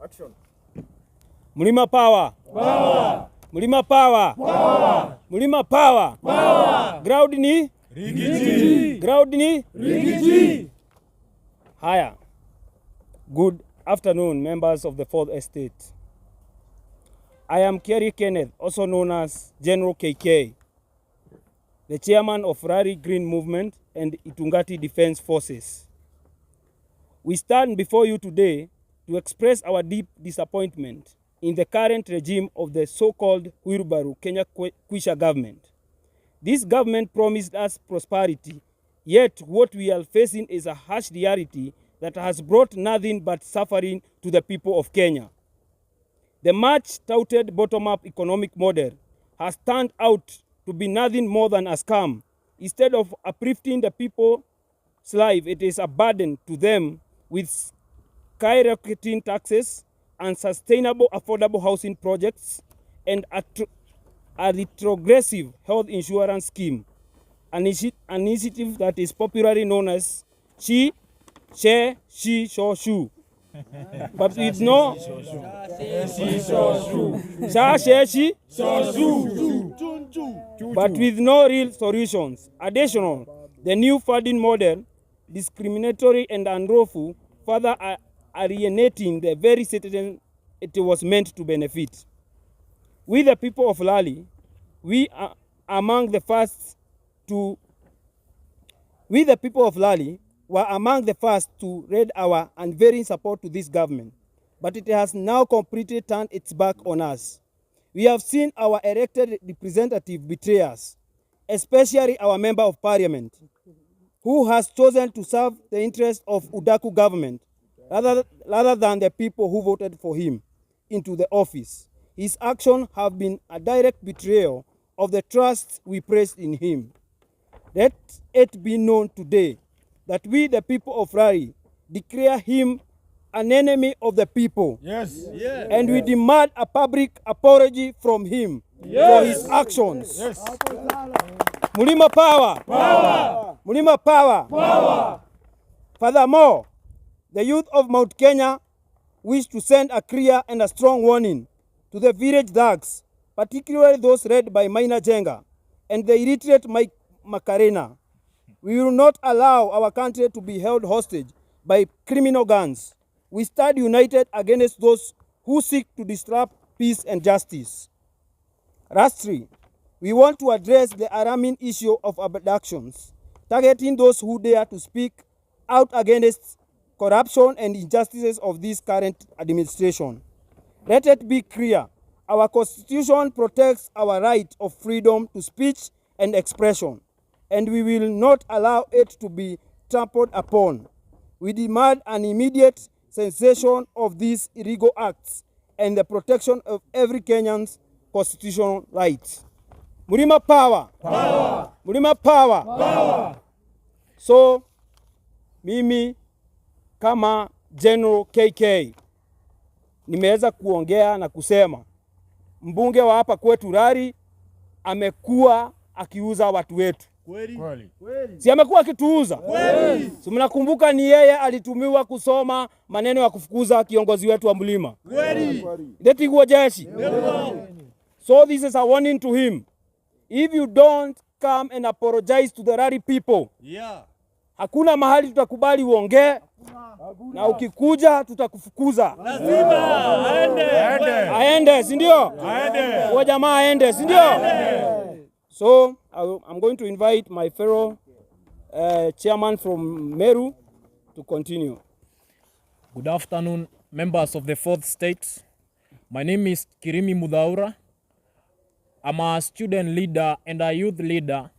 Action. Mlima Power. Power. Mlima Power. Power. Mlima Power. Power. Ground ni Riggy G. Ground ni Riggy G. Haya. Good afternoon, members of the Fourth Estate. I am Kerry Kenneth, also known as General KK, the chairman of Rari Green Movement and Itungati Defense Forces. We stand before you today to express our deep disappointment in the current regime of the so-called Wheelbarrow Kenya Kwisha government. This government promised us prosperity, yet what we are facing is a harsh reality that has brought nothing but suffering to the people of Kenya. The much touted bottom-up economic model has turned out to be nothing more than a scam. Instead of uplifting the people's life, it is a burden to them with skyrocketing taxes, unsustainable affordable housing projects, and a retrogressive health insurance scheme, an initiative that is popularly known as She, She, She, Sho, Shu. But with no Sha, She, She, but with no real solutions. Additional, the new funding model, discriminatory and unlawful, further alienating the very citizen it was meant to benefit. We, the people of Lari, we are among the first to we, the people of Lari, were among the first to lend our unwavering support to this government, but it has now completely turned its back on us. We have seen our elected representative betray us, especially our member of parliament, who has chosen to serve the interests of Udaku government rather than the people who voted for him into the office. His actions have been a direct betrayal of the trust we placed in him. Let it be known today that we, the people of Lari, declare him an enemy of the people. And we demand a public apology from him for his actions. Mulima power. Power. Mulima power. Power. Furthermore, the youth of Mount Kenya wish to send a clear and a strong warning to the village thugs, particularly those led by Maina Njenga and the illiterate Mike Makarena. We will not allow our country to be held hostage by criminal gangs. We stand united against those who seek to disrupt peace and justice. Lastly, we want to address the alarming issue of abductions, targeting those who dare to speak out against corruption and injustices of this current administration. Let it be clear, our constitution protects our right of freedom to speech and expression, and we will not allow it to be trampled upon. We demand an immediate cessation of these illegal acts and the protection of every Kenyan's constitutional rights. Mlima power. Power. Mlima power. Power. So mimi kama General KK nimeweza kuongea na kusema mbunge wa hapa kwetu Lari amekuwa akiuza watu wetu. Kweli. Si amekuwa akituuza? Si mnakumbuka ni yeye alitumiwa kusoma maneno ya kufukuza kiongozi wetu wa mlima. Ndetiguo jeshi. So this is a warning to him. If you don't come and apologize to the Lari people, hakuna mahali tutakubali uongee, na ukikuja tutakufukuza. Lazima aende. Aende, si ndio? Aende. Huyo jamaa aende, si ndio? So I'm going to invite my fellow chairman from Meru to continue. Good afternoon, members of the fourth state. My name is Kirimi Muthaura. I'm a student leader and a youth leader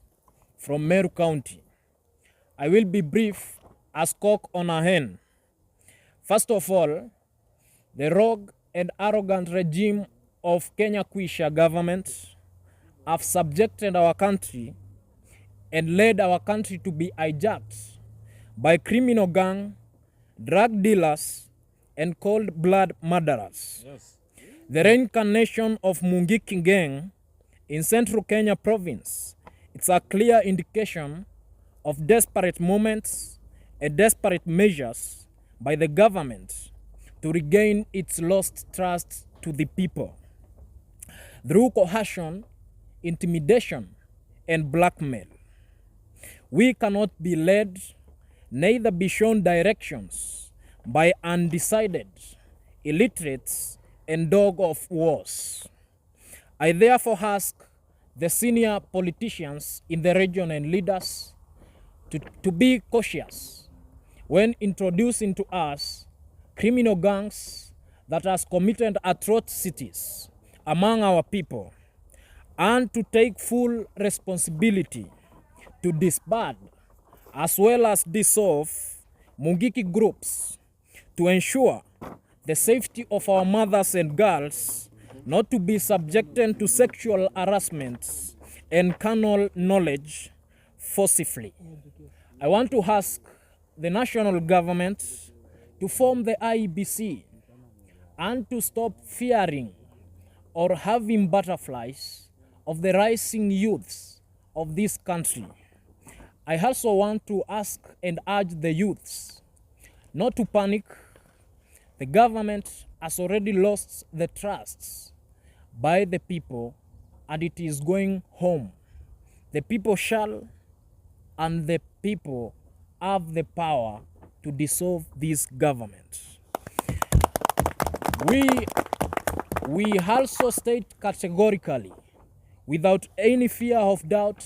from Meru County. I will be brief as cock on a hen. First of all, the rogue and arrogant regime of Kenya Kwisha government have subjected our country and led our country to be hijacked by criminal gang, drug dealers, and cold blood murderers. The reincarnation of Mungiki gang in central Kenya province, it's a clear indication of desperate moments and desperate measures by the government to regain its lost trust to the people through coercion, intimidation, and blackmail. We cannot be led, neither be shown directions by undecided, illiterates, and dog of wars. I therefore ask the senior politicians in the region and leaders to be cautious when introducing to us criminal gangs that has committed atrocities among our people, and to take full responsibility to disband as well as dissolve Mungiki groups to ensure the safety of our mothers and girls not to be subjected to sexual harassment and carnal knowledge forcibly. I want to ask the national government to form the IEBC and to stop fearing or having butterflies of the rising youths of this country. I also want to ask and urge the youths not to panic. The government has already lost the trusts by the people and it is going home. The people shall and the people have the power to dissolve this government. We also state categorically, without any fear of doubt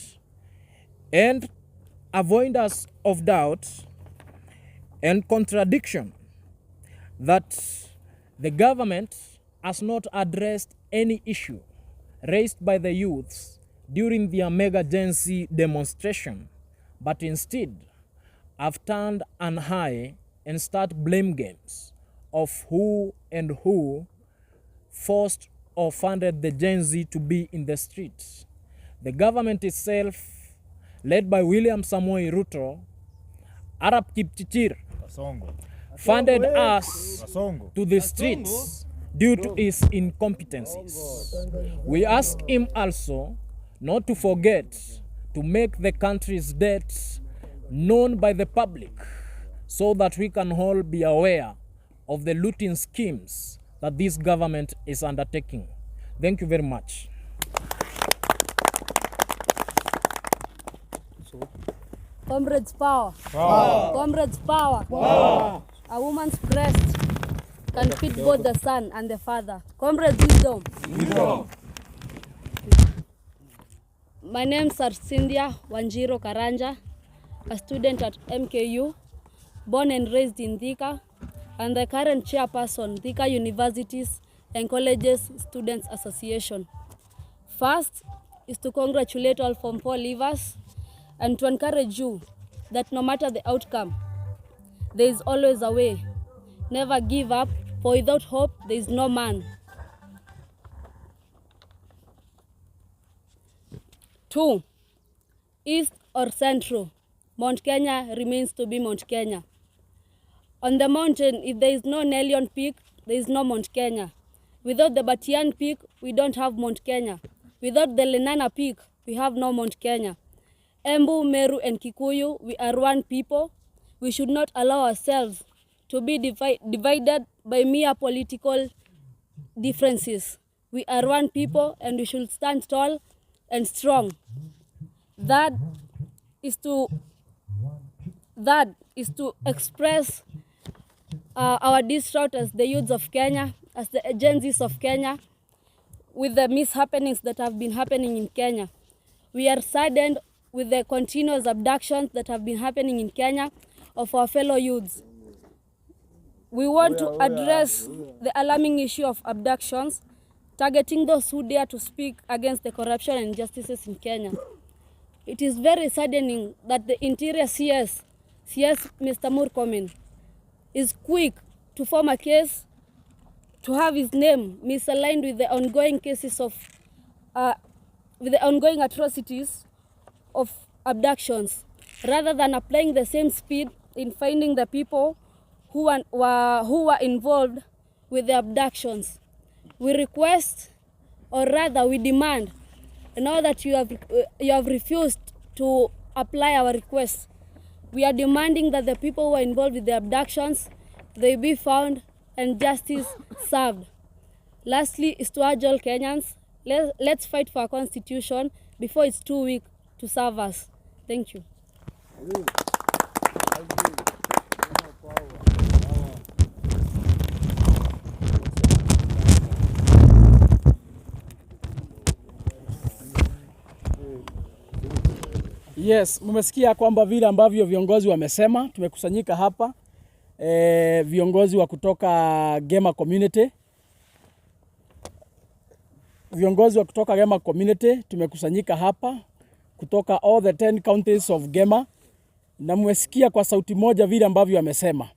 and avoidance of doubt and contradiction, that the government has not addressed any issue raised by the youths during their mega Gen Z demonstration, but instead have turned an eye and start blame games of who and who forced or funded the Gen Z to be in the streets. The government itself, led by William Samoei Ruto, Arap Kipchirchir, funded us to the streets due to his incompetencies. We ask him also not to forget to make the country's debt known by the public so that we can all be aware of the looting schemes that this government is undertaking. Thank you very much. Comrades power. Power. Comrades power. Power. A woman's breast can feed both the son and the father. Comrades wisdom. Wisdom. My name is Cynthia Wanjiro Karanja, a student at MKU, born and raised in Thika, and the current chairperson, Thika Universities and Colleges Students Association. First is to congratulate all Form 4 leavers and to encourage you that no matter the outcome, there is always a way. Never give up, for without hope, there is no man. 2, East or Central, Mount Kenya remains to be Mount Kenya. On the mountain, if there is no Nelion Peak, there is no Mount Kenya. Without the Batian Peak, we don't have Mount Kenya. Without the Lenana Peak, we have no Mount Kenya. Embu, Meru, and Kikuyu, we are one people. We should not allow ourselves to be divided by mere political differences. We are one people and we should stand tall and strong. That is to express our distrust as the youths of Kenya, as the Gen Zs of Kenya, with the mishappenings that have been happening in Kenya. We are saddened with the continuous abductions that have been happening in Kenya of our fellow youths. We want to address the alarming issue of abductions, targeting those who dare to speak against the corruption and injustices in Kenya. It is very saddening that the Interior CS Mr. Murkomen, is quick to form a case to have his name misaligned with the ongoing cases of, with the ongoing atrocities of abductions, rather than applying the same speed in finding the people who were involved with the abductions. We request, or rather we demand, now that you have refused to apply our request, we are demanding that the people who are involved with the abductions, they be found and justice served. Lastly, is to urge all Kenyans, let's fight for our constitution before it's too weak to serve us. Thank you. Yes, mmesikia kwamba vile ambavyo viongozi wamesema. Tumekusanyika hapa viongozi wa kutoka Gema Community, viongozi wa kutoka Gema Community tumekusanyika hapa kutoka all the 10 counties of Gema, na mmesikia kwa sauti moja vile ambavyo wamesema.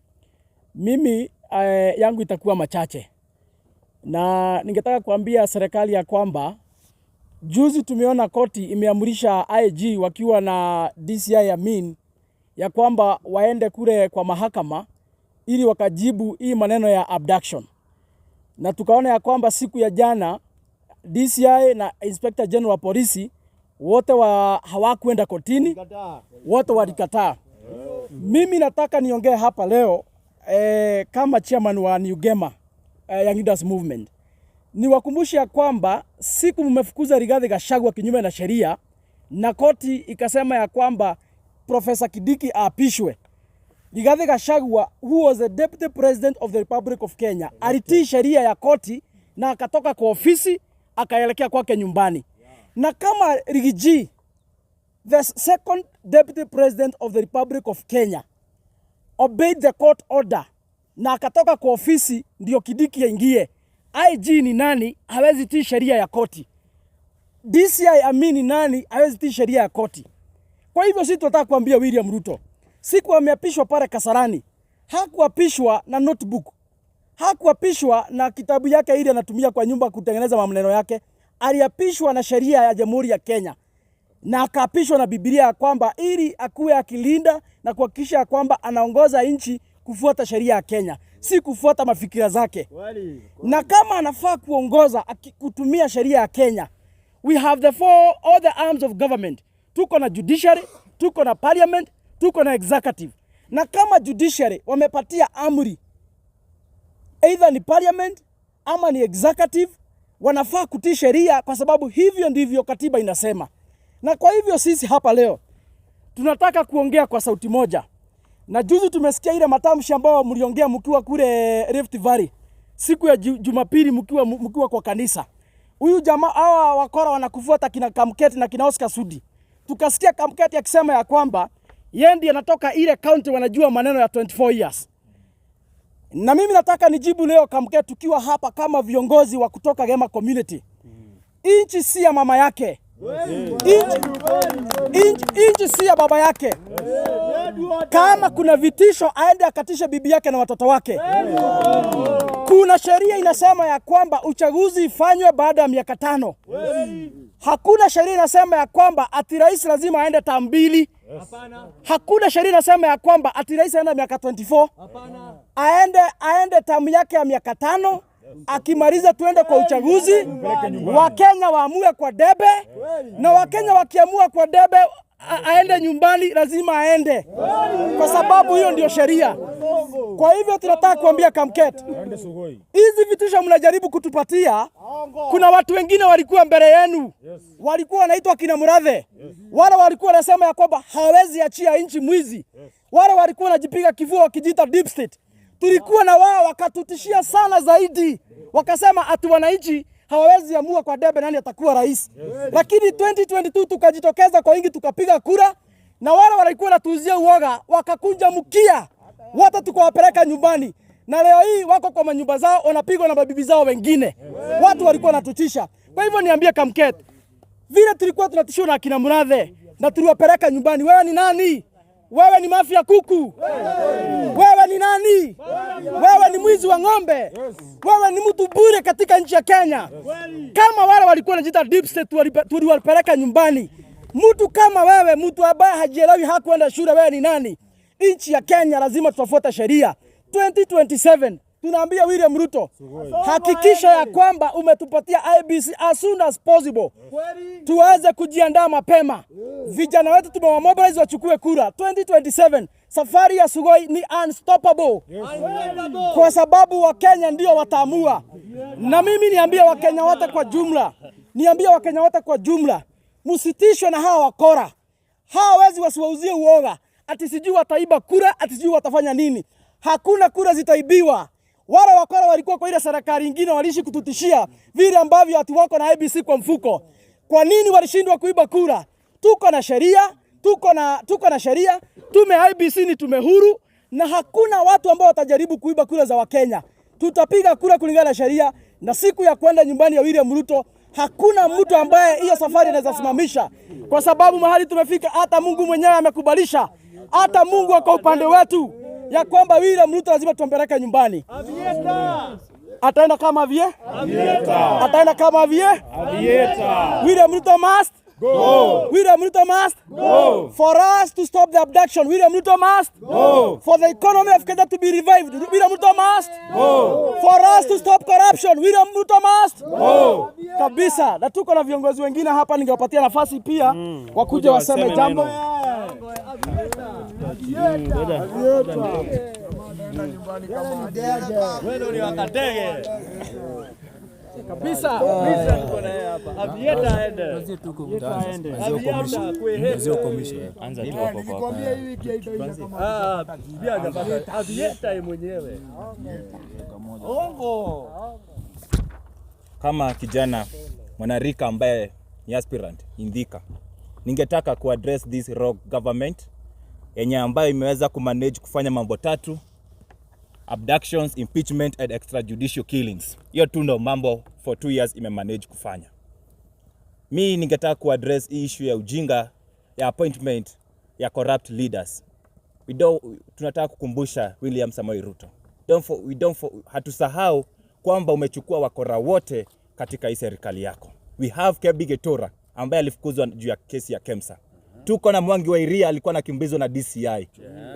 Mimi yangu itakuwa machache, na ningetaka kuambia serikali ya kwamba juzi tumeona koti imeamrisha IG wakiwa na DCI Amin ya kwamba waende kule kwa mahakama ili wakajibu hii maneno ya abduction, na tukaona ya kwamba siku ya jana DCI na Inspector General wa polisi wote hawakwenda kotini, wote walikataa. Mimi nataka niongee hapa leo kama chairman wa New Gema Young Leaders Movement niwakumbushe ya kwamba siku mmefukuza Rigathi Gachagua kinyume na sheria na koti ikasema ya kwamba Professor Kindiki aapishwe. Rigathi Gachagua, who was the deputy president of the Republic of Kenya, alitii sheria ya koti na akatoka kwa ofisi akaelekea kwake nyumbani. Na kama Riggy G, the second deputy president of the Republic of Kenya, obeyed the court order na akatoka kwa ofisi ndio Kindiki aingie. IG ni nani? Hawezi tii sheria ya koti. DCI Amin ni nani? Hawezi tii sheria ya koti. Kwa hivyo sisi tunataka kuambia William Ruto, siku ameapishwa pale Kasarani, hakuapishwa na notebook, hakuapishwa na kitabu yake ile anatumia kwa nyumba kutengeneza maneno yake. Aliapishwa na sheria ya Jamhuri ya Kenya na akaapishwa na Biblia ya kwamba ili akuwe akilinda na kuhakikisha ya kwamba anaongoza nchi kufuata sheria ya Kenya, si kufuata mafikira zake. Na kama anafaa kuongoza kutumia sheria ya Kenya, we have the four all the arms of government. Tuko na judiciary, tuko na parliament, tuko na executive. Na kama judiciary wamepatia amri either ni parliament ama ni executive, wanafaa kutii sheria kwa sababu hivyo ndivyo katiba inasema. Na kwa hivyo sisi hapa leo tunataka kuongea kwa sauti moja. Na juzi tumesikia ile matamshi ambayo mliongea mkiwa kule Rift Valley siku ya Jumapili mkiwa kwa kanisa. Huyu jamaa, hawa wakora wanakufuata kina Kamket na kina Oscar Sudi. Tukasikia Kamket akisema ya kwamba yeye ndiye anatoka ile county wanajua maneno ya 24 years. Na mimi nataka nijibu leo Kamket, tukiwa hapa kama viongozi wa kutoka Gema Community. Inchi si ya mama yake. Inchi si ya baba yake. Kama kuna vitisho aende akatishe bibi yake na watoto wake. Kuna sheria inasema ya kwamba uchaguzi ifanywe baada ya miaka 5. Hakuna sheria inasema ya kwamba ati rais lazima aende term 2. Hakuna sheria inasema ya kwamba ati rais aende miaka 24. Aende term yake ya miaka 5. Akimaliza tuende kwa uchaguzi, Wakenya waamue kwa debe, na Wakenya wakiamua kwa debe aende nyumbani, lazima aende, kwa sababu hiyo ndio sheria. Kwa hivyo tunataka kuambia Kamket, hizi vitisho mnajaribu kutupatia, kuna watu wengine walikuwa mbele yenu, walikuwa wanaitwa kina Murathe, wale walikuwa wanasema ya kwamba hawezi achia nchi mwizi, wale walikuwa wanajipiga kifua wakijiita deep state. Tulikuwa na wao wakatutishia sana zaidi, wakasema ati wananchi hawawezi amua kwa debe nani atakuwa rais. Lakini 2022 tukajitokeza kwa wingi tukapiga kura, na wale walikuwa wanatuuzia uoga wakakunja mkia, wote tukawapeleka nyumbani, na leo hii wako kwa manyumba zao wanapigwa na mabibi zao wengine. Watu walikuwa wanatutisha. Kwa hivyo niambie Kamket, vile tulikuwa tunatishiwa na akina Murathe na tuliwapeleka nyumbani, wewe ni nani? Wewe ni mafia kuku? Wewe ni nani? Wewe ni mwizi wa ng'ombe? Wewe ni mtu bure katika nchi ya Kenya. Kama wale walikuwa wanajiita deep state tuliwapeleka nyumbani. Mtu kama wewe, mtu ambaye hajielewi, hakuenda shule, wewe ni nani? Nchi ya Kenya lazima tutafuata sheria. 2027 Tunaambia William Ruto, hakikisha ya kwamba umetupatia IEBC as soon as possible, tuweze kujiandaa mapema. Vijana wetu tumewamobilize wachukue kura 2027. Safari ya Sugoi ni unstoppable, kwa sababu Wakenya ndio wataamua. Na mimi niambie Wakenya wote kwa jumla, niambie Wakenya wote kwa jumla, msitishwe na hawa wakora. Hawa wezi wasiwauzie uoga, ati sijui wataiba kura, ati sijui watafanya nini. Hakuna kura zitaibiwa. Wale wakora walikuwa kwa ile serikali ingine waliishi kututishia vile ambavyo ati wako na IEBC kwa mfuko. Kwa nini walishindwa kuiba kura? Tuko na sheria, tuko na sheria. Tume ya IEBC ni tume huru na hakuna watu ambao watajaribu kuiba kura za Wakenya. Tutapiga kura kulingana na sheria, na siku ya kwenda nyumbani ya William Ruto hakuna mtu ambaye hiyo safari anaweza simamisha, kwa sababu mahali tumefika, hata Mungu mwenyewe amekubalisha, hata Mungu ako upande wetu ya kwamba William Ruto lazima tumpeleke nyumbani. Ataenda kama vie, ataenda kama vie. William Ruto must Go. William Ruto must Go. For us to stop the abduction, William Ruto must Go. For the economy of Kenya to be revived, William Ruto must Go. For us to stop corruption, William Ruto must Go. Kabisa. Na tuko na viongozi wengine hapa, ningewapatia nafasi pia wakuja waseme waseme jambo. Neno. Wewe ni wakatege. Kabisa. Avieta aende. Anza tu hapo kwa Ah, pia hajapata. Avieta yeye mwenyewe. Ongo. Kama kijana mwanarika ambaye ni aspirant in Thika, ningetaka kuaddress this rogue government yenye ambayo imeweza kumanage kufanya mambo tatu: abductions, impeachment and extrajudicial killings. Hiyo tu ndo mambo for 2 years imemanage kufanya. Mi ningetaka kuaddress hii issue ya ujinga ya appointment ya corrupt leaders. We don't, tunataka kukumbusha William Samoei Ruto. Don't for, we don't for, hatusahau kwamba umechukua wakora wote katika hii serikali yako. We have Kebi Getora ambaye alifukuzwa juu ya kesi ya KEMSA. Tuko na Mwangi wa Iria alikuwa anakimbizwa na DCI.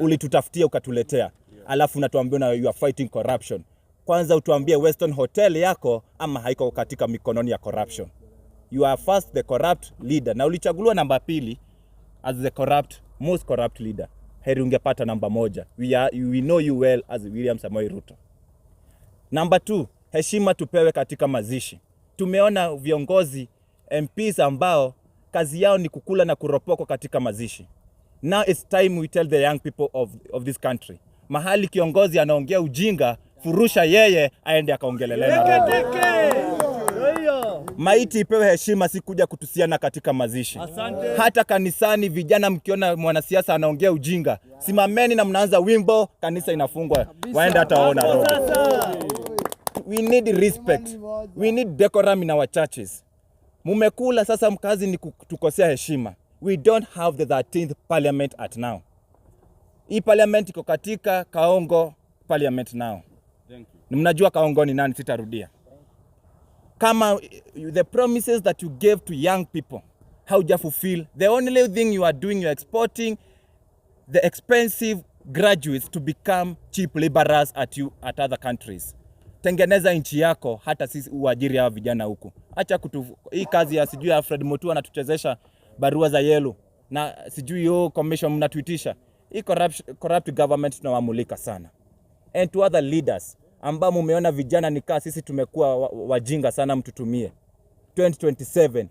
Ulitutafutia ukatuletea. Alafu unatuambia na you are fighting corruption. Kwanza utuambie Weston Hotel yako ama haiko katika mikononi ya corruption. You are first the corrupt leader na ulichaguliwa namba pili as the corrupt, most corrupt leader. Heri ungepata namba moja. We know you well as William Samoei Ruto. Namba 2, heshima tupewe katika mazishi. Tumeona viongozi MPs ambao kazi yao ni kukula na kuropokwa katika mazishi. Now it's time we tell the young people of this country, mahali kiongozi anaongea ujinga, furusha yeye aende akaongelele na roho. Maiti ipewe heshima, si kuja kutusiana katika mazishi. Asante. Hata kanisani, vijana, mkiona mwanasiasa anaongea ujinga, simameni na mnaanza wimbo, kanisa inafungwa, waenda hata waona roho. We need respect, we need decorum in our churches. Mumekula sasa, mkazi ni kutukosea heshima. We don't have the 13th parliament at now. Hii parliament iko katika Kaongo parliament now. Ni mnajua Kaongo ni nani, sitarudia. Kama the promises that you gave to young people hauja fulfill, the only thing you are doing, you are exporting the expensive graduates to become cheap laborers at other countries. Tengeneza nchi yako, hata sisi uajiri hawa vijana huku. Acha kutu hii kazi ya sijui Alfred Mutua anatuchezesha barua za yellow na sijui yo commission mnatuitisha. Hii corrupt government tunawamulika sana. And to other leaders ambao mumeona vijana nikaa sisi tumekuwa wajinga sana, mtutumie 2027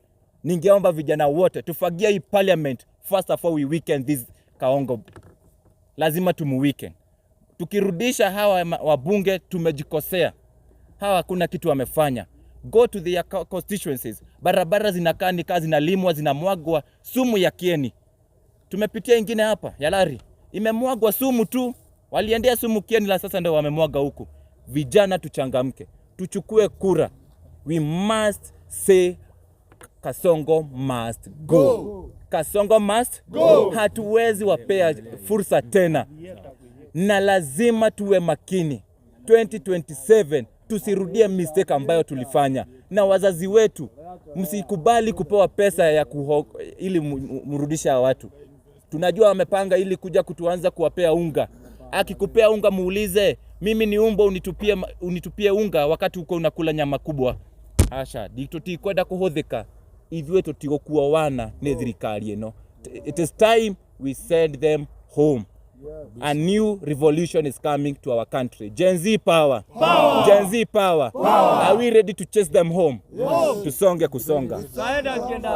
ningeomba vijana wote tufagie hii parliament first of all, we weaken this Kaongo, lazima tumuweaken. Tukirudisha hawa wabunge tumejikosea, hawa hakuna kitu wamefanya. Go to their constituencies, barabara zinakaa ni kaa zinalimwa, zinamwagwa sumu ya kieni. Tumepitia ingine hapa ya Lari, imemwagwa sumu tu, waliendea sumu kieni, la sasa ndio wamemwaga huku. Vijana tuchangamke, tuchukue kura. We must say Kasongo must go. Kasongo must go. Hatuwezi wapea fursa tena, na lazima tuwe makini 2027 tusirudie mistake ambayo tulifanya na wazazi wetu. Msikubali kupewa pesa ya ili mrudishe hawa watu. Tunajua wamepanga ili kuja kutuanza kuwapea unga. Akikupea unga muulize Mimi ni umbo unitupie unga wakati uko unakula nyama kubwa. Asha, tutikwenda kuhuthika ithuĩ tũtigũkua wana nĩ thirikari ĩno. It is time we send them home. A new revolution is coming to our country. Gen Z power. Power. Gen Z power. Power. Are we ready to chase them home? Yes. Tusonge kusonga. Avieta!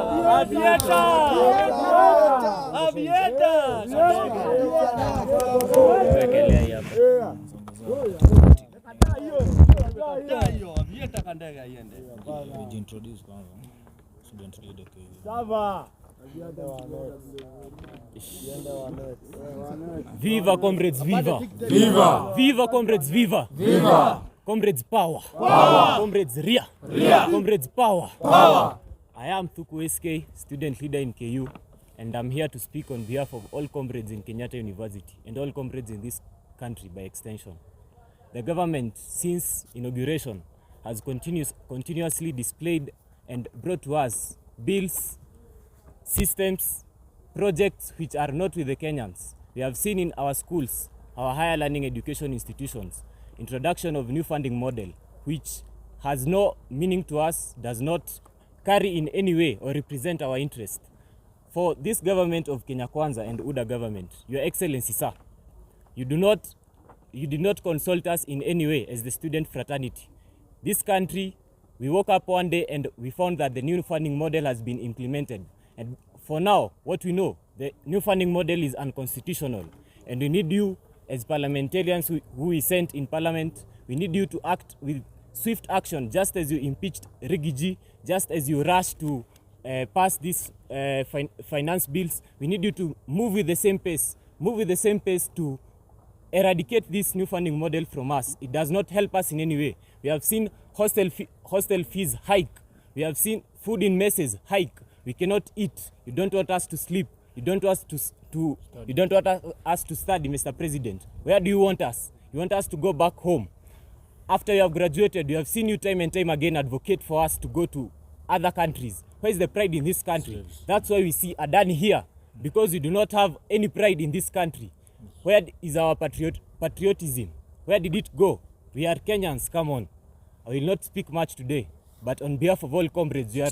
Avieta! Avieta kandega iende. Viva comrades, viva! Viva! Viva comrades, viva! Viva! Comrades power! Power! Comrades ria! Ria! Comrades power! Power! I am Thuku SK, student leader in KU, and I'm here to speak on behalf of all comrades in Kenyatta University and all comrades in this country by extension. The government, since inauguration, has continuously displayed and brought to us bills, systems, projects which are not with the Kenyans. We have seen in our schools, our higher learning education institutions, introduction of new funding model, which has no meaning to us, does not carry in any way or represent our interest. For this government of Kenya Kwanza and UDA government, Your Excellency, sir, you did not consult us in any way as the student fraternity. This country, we woke up one day and we found that the new funding model has been implemented. And for now, what we know, the new funding model is unconstitutional. And we need you as parliamentarians who we sent in parliament, we need you to act with swift action, just as you impeached Rigiji, just as you rushed to pass these finance bills. We need you to move with the same pace, move with the same pace to eradicate this new funding model from us. It does not help us in any way. We have seen hostel fees hike. We have seen food in messes hike. We cannot eat. You don't want us to sleep. You don't want us to you don't want us to study, Mr. President. Where do you want us? You want us to go back home. After you have graduated, we have seen you time and time again advocate for us to go to other countries. Where is the pride in this country? That's why we see Adani here, because we do not have any pride in this country. Where is our patriotism? Where did it go? We are Kenyans, come on. I will not speak much today, but on behalf of all comrades, we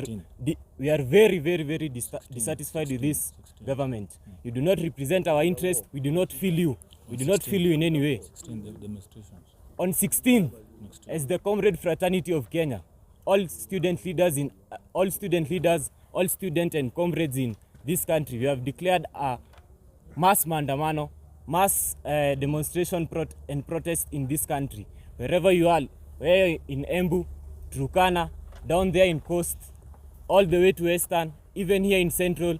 are very, very, very dissatisfied with this government. You do not represent our interest. We do not feel you. We do not feel you in any way. On 16th, as the Comrade Fraternity of Kenya, all student leaders, all student and comrades in this country, we have declared a mass maandamano, mass demonstration and protest in this country. Wherever you are, where in Embu, Turkana, down there in Coast, all the way to Western, even here in Central,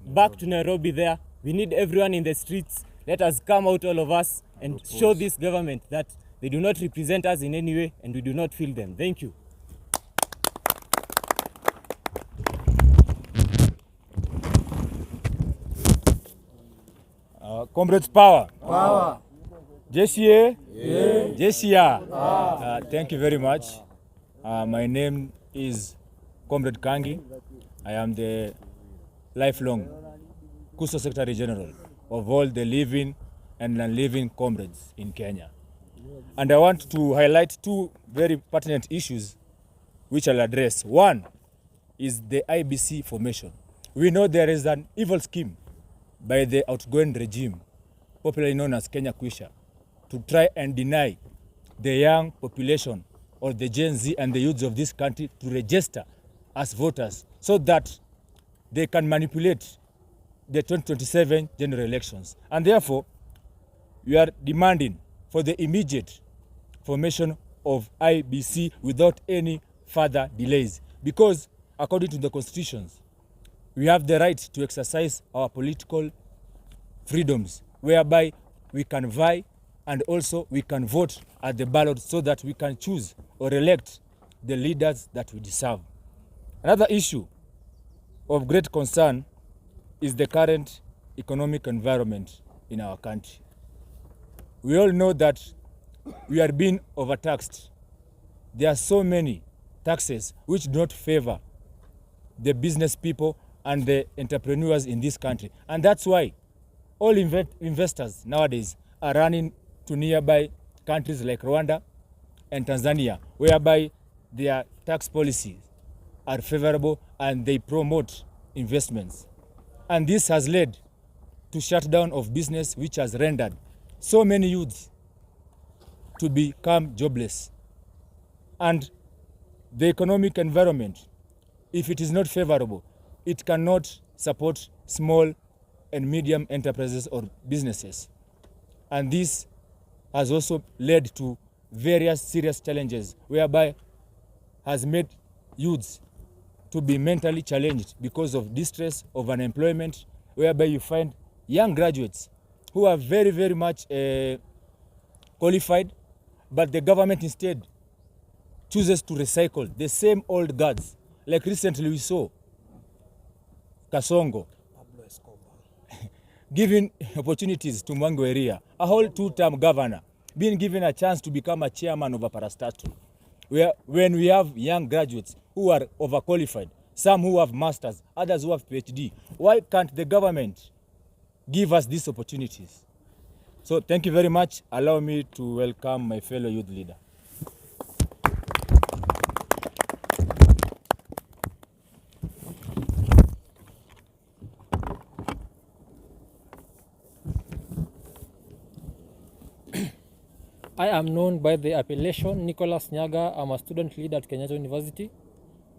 back to Nairobi there. We need everyone in the streets. Let us come out, all of us, and show this government that they do not represent us in any way and we do not feel them. Thank you. Comrades power. Power. JCA? Yeah. JCA. Thank you very much. My name is Comrade Kangi. I am the lifelong KUSO Secretary General of all the living and non-living comrades in Kenya. And I want to highlight two very pertinent issues which I'll address. One is the IBC formation. We know there is an evil scheme by the outgoing regime, popularly known as Kenya Kwisha, to try and deny the young population or the Gen Z and the youths of this country to register as voters so that they can manipulate the 2027 general elections. And therefore, we are demanding for the immediate formation of IBC without any further delays, because according to the constitutions, we have the right to exercise our political freedoms, whereby we can vie and also we can vote at the ballot so that we can choose or elect the leaders that we deserve. Another issue of great concern is the current economic environment in our country. We all know that we are being overtaxed. There are so many taxes which do not favor the business people and the entrepreneurs in this country. And that's why all investors nowadays are running to nearby countries like Rwanda and Tanzania, whereby their tax policies are favorable and they promote investments. And this has led to shutdown of business, which has rendered so many youths to become jobless. And the economic environment, if it is not favorable, it cannot support small and medium enterprises or businesses. And this has also led to various serious challenges, whereby has made youths to be mentally challenged because of distress of unemployment, whereby you find young graduates who are very, very much qualified, but the government instead chooses to recycle the same old guards. Like recently we saw Kasongo giving opportunities to Mwangi Area, a whole two-term governor, being given a chance to become a chairman of a parastatal, where when we have young graduates who are overqualified, some who have masters, others who have PhD, why can't the government give us these opportunities? So thank you very much. Allow me to welcome my fellow youth leader. I am known by the appellation Nicholas Nyaga. I'm a student leader at Kenyatta University,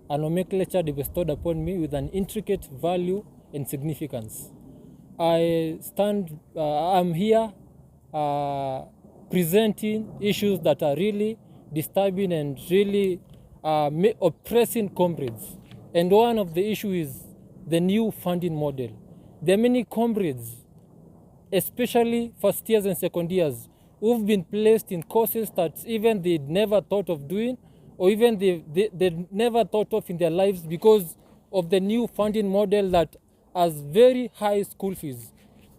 a nomenclature bestowed upon me with an intricate value and significance. I'm here presenting issues that are really disturbing and really oppressing comrades. And one of the issues is the new funding model. There are many comrades, especially first years and second years, who've been placed in courses that even they never thought of doing, or even they never thought of in their lives, because of the new funding model that has very high school fees.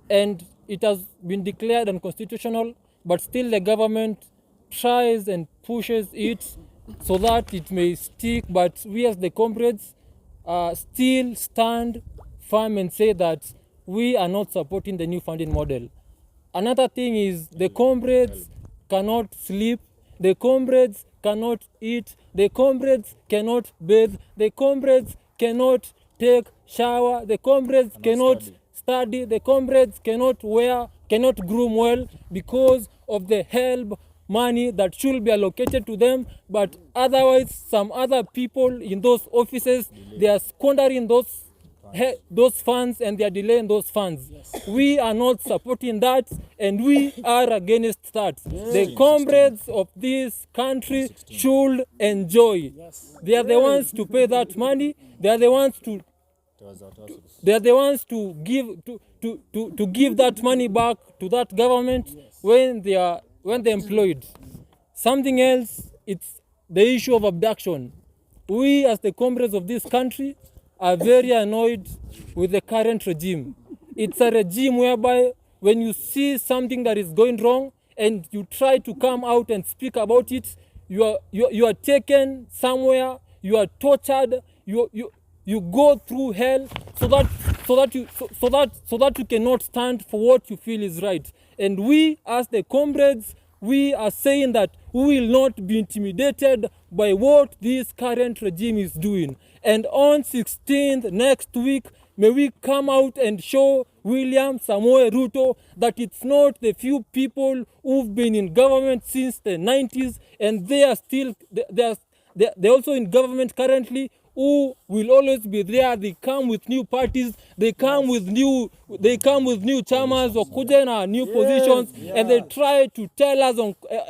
And it has been declared unconstitutional, but still the government tries and pushes it so that it may stick. But we as the comrades still stand firm and say that we are not supporting the new funding model. Another thing is the comrades cannot sleep, the comrades cannot eat, the comrades cannot bathe, the comrades cannot take shower, the comrades cannot study, the comrades cannot wear, cannot groom well because of the help money that should be allocated to them. But otherwise, some other people in those offices, they are squandering those funds and they are delaying those funds. Yes. We are not supporting that and we are against that. Yes. The comrades of this country should enjoy. Yes. They are the ones to pay that money. They are the ones to give to give that money back to that government. Yes. when they're employed. Something else, it's the issue of abduction. We as the comrades of this country are very annoyed with the current regime. It's a regime whereby when you see something that is going wrong and you try to come out and speak about it, you are taken somewhere, you are tortured, you go through hell so that you cannot stand for what you feel is right. And we as the comrades, we are saying that we will not be intimidated by what this current regime is doing. And on 16th next week, may we come out and show William Samoei Ruto that it's not the few people who've been in government since the 90s and they are still, they're also in government currently, who will always be there. They come with new parties, they come with new chamas or kujena, new positions, and they try to tell us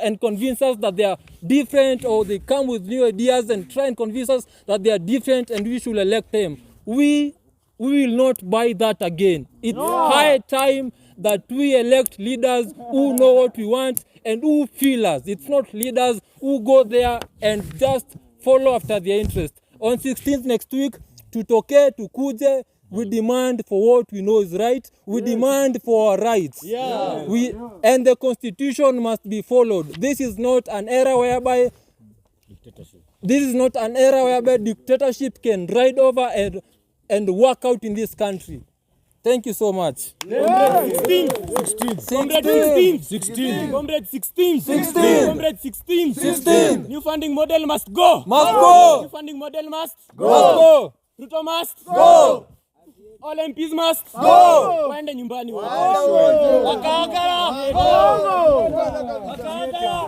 and convince us that they are different, or they come with new ideas and try and convince us that they are different and we should elect them. We will not buy that again. It's high time that we elect leaders who know what we want and who feel us. It's not leaders who go there and just follow after their interest. On 16th next week, tutoke, tukuje, we demand for what we know is right. We demand for our rights. Yeah. And the constitution must be followed. This is not an era whereby dictatorship can ride over and work out in this country. Thank you so much. Comrade 16. 16. Comrade 16. 16. Comrade 16. 16. Comrade 16. 16. New funding model must go. Must go. New funding model must go. Must go. Ruto must go. All MPs must go. Waende nyumbani wote. Wakaakala. Wakaakala.